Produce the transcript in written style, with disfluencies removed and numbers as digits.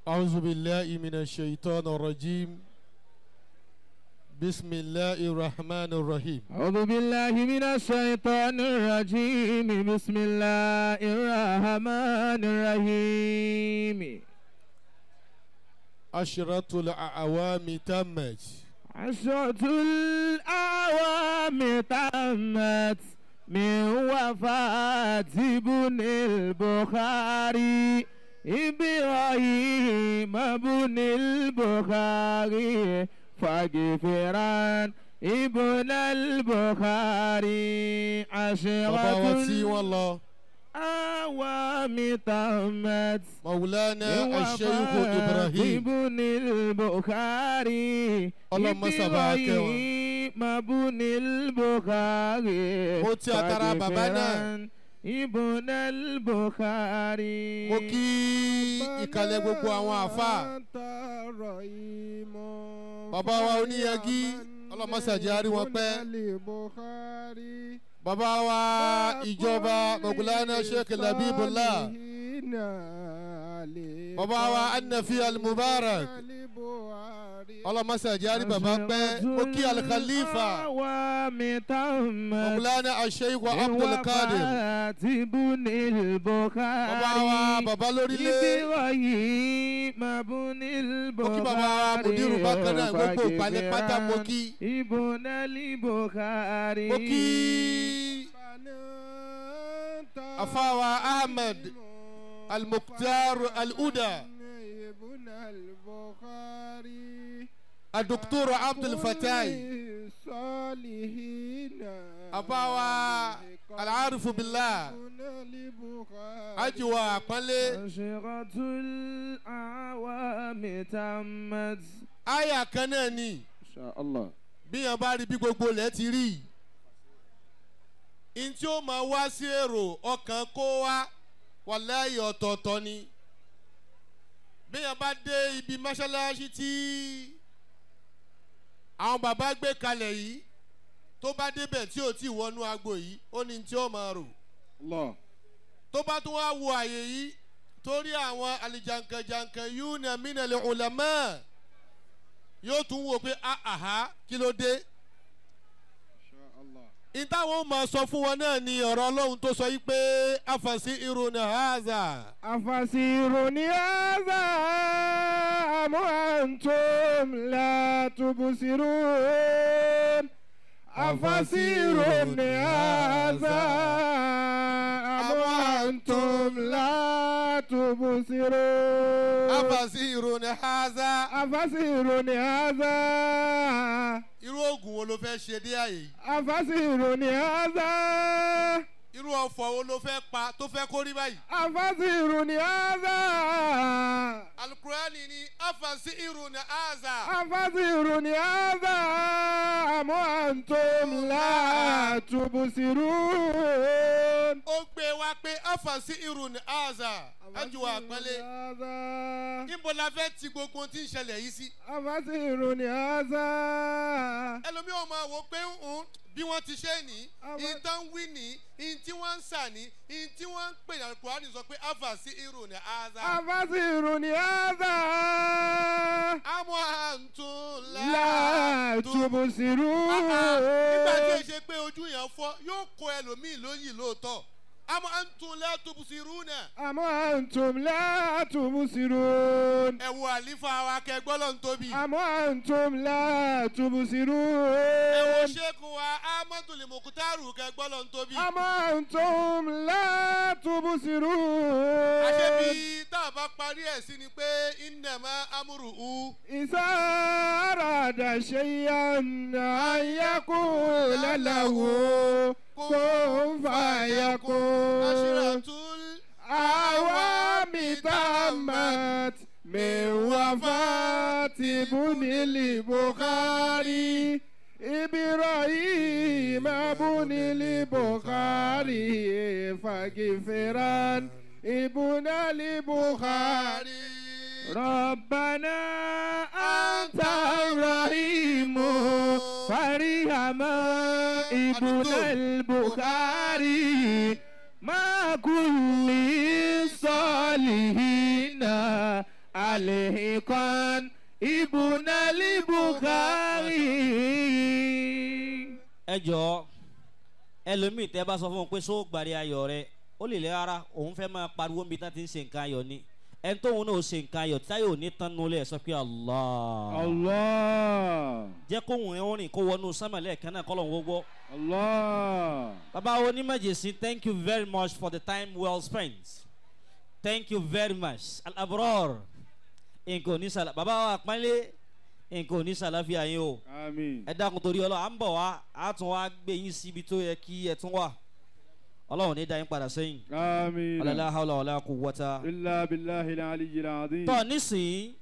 أعوذ بالله من الشيطان الرجيم بسم الله الرحمن الرحيم. أعوذ بالله من الشيطان الرجيم بسم الله الرحمن الرحيم. عشرة الأعوام تمت. عشرة الأعوام تمت من وفاة ابن البخاري إبراهيم ابن البخاري فاغفران ابن البخاري. عشرة الأعوام تمت مولانا الشيخ إبراهيم ابن البخاري إبراهيم ابن البخاري فاغفران ابن البخاري. Mo kí ìkàlẹ̀ gbogbo àwọn àfáà bàbá wa oníyagi ọlọ́mọṣàjẹ́ àrí wọn pẹ́ bàbá wa ìjọba Mọ̀gúlánà Sheikh Labibullah bàbá wa Anafi Al-Mubarak ọlọ́mọṣàjẹ́ àrí bàbá pẹ́. Mo kí Al-Khalifa Mọ̀gúlánà Sheikh Abdul Qadir bàbá wa bàbá lórílẹ̀ mo kí bàbá wa Mudiru bákan náà gbogbo ìpalẹ̀ pátá mo kí mo kí afáwa Ahmed Al-Mukhtar Al-Uda Al-Doctor Abdul Fatai àbáwa Al-Arifu Billah ajiwa àpọ́nlé. Àyà kan náà ni bí yẹn bá rí bí gbogbo ilẹ̀ ti rí n tí ó máa wá sí èrò ọkàn kó wá wàláhì ọ̀tọ̀ọ̀tọ̀ ni. Bí yẹn bá dé ibi mọ́ṣáláṣí tí àwọn bàbá gbé kalẹ̀ yìí tó bá débẹ̀ tí ò tí wọnú agbo yìí ó ní tí ó máa rò. Tó bá tún wá wo àyè yìí torí àwọn alìjànkànjànkàn yìí ní minal ulama yóò tún wò pé àhá kí ló dé. Ìtàwọn máa sọ fún wọn náà ni ọ̀rọ̀ Ọlọ́run tó sọ yìí pé afasi irun haza. Afasi irun haza am antum la tubsirun. Afasi irun haza am antum la tubsirun. Afasi irun haza. Afasi irun haza. Irú oògùn wo ló fẹ́ ṣe dé àyè yìí? Afasi irun haza. Irú ọ̀fọ̀ wo ló fẹ́ pa tó fẹ́ kó rí báyìí? Afasi irun haza. Alukurani ni afasi irun haza. Afasi irun haza am antum la tubsirun. Ó gbé wa pé afasi irun haza. Ajuwa àpẹẹlẹ. Níbo la fẹ́ ti gbogbo tí ń ṣẹlẹ̀ yìí sí? Afasi irun haza. Ẹlòmíì ò máa wò pé bí wọ́n ti ṣe ní ìtàn wí ní ìyìn tí wọ́n ń sà ní ìyìn tí wọ́n ń pè ní Al-Qur'ani sọ pé afasi irun haza. Afasi irun haza. Àmọ́ àǹtún la tubsirun. Nígbà tí ó ṣe pé ojú yẹn fọ́ yóò kó ẹlòmíì lóyìn lóòótọ́. Àmọ́ àǹtún la tubsirun. Àmọ́ àǹtún la tubsirun. Ẹ wo àlífà wa kẹgbọ́n lọ́n tóbi. Àmọ́ àǹtún la tubsirun. Ẹ wo ṣéèkù wa Ahmadul Mukhtaru kẹgbọ́n lọ́n tóbi. Àmọ́ àǹtún la tubsirun. Àṣebí tá a bá parí ẹ̀ sí ni pé innama amruhu. Iza arada shay'an an yaqula lahu kun fayakun. Ashratul awami tammat min wafati ibnil Bukhari Ibrahim ibnil Bukhari faghfiran ibnil Bukhari. Rabbana anta rahim farihama ibnil Bukhari ma kulli salihina. لحقا ابن البخاري. Ẹ jọ̀ọ́, ẹlòmíì tẹ́ bá sọ fún un pé só gbàrí ayọ̀ rẹ, ó lè lè rárá, òun fẹ́ máa pariwo níbi tá ti ń ṣe nǹkan ayọ̀ ni. Ẹni tóun náà ṣe nǹkan ayọ̀ táyọ̀ ò ní tán nulẹ̀, sọ pé Allah. Allah. Jẹ́ kóhun ẹ̀ rìn kó wọnú sánmà lẹ́ẹ̀kan náà kọ́lọ̀ ń wọ́gbọ́. Allah. Bàbá onímọ̀jẹ̀sí, thank you very much for the time well spent. Thank you very much. Al-Abrar. Nǹkan ò ní sàlà. Bàbá wa àpọ́nlé, nǹkan ò ní sàlàfíà yín o. Àmín. Ẹ dákun torí Ọlọ́run, à ń bọ̀ wá, á tún wá gbé yín síbi tó yẹ kí ẹ tún wà. Ọlọ́run ní dá yín padà sẹ́yìn. Àmín. La hawla wala quwwata إلا بالله العلي العظيم. Tọ́ nísìnyí.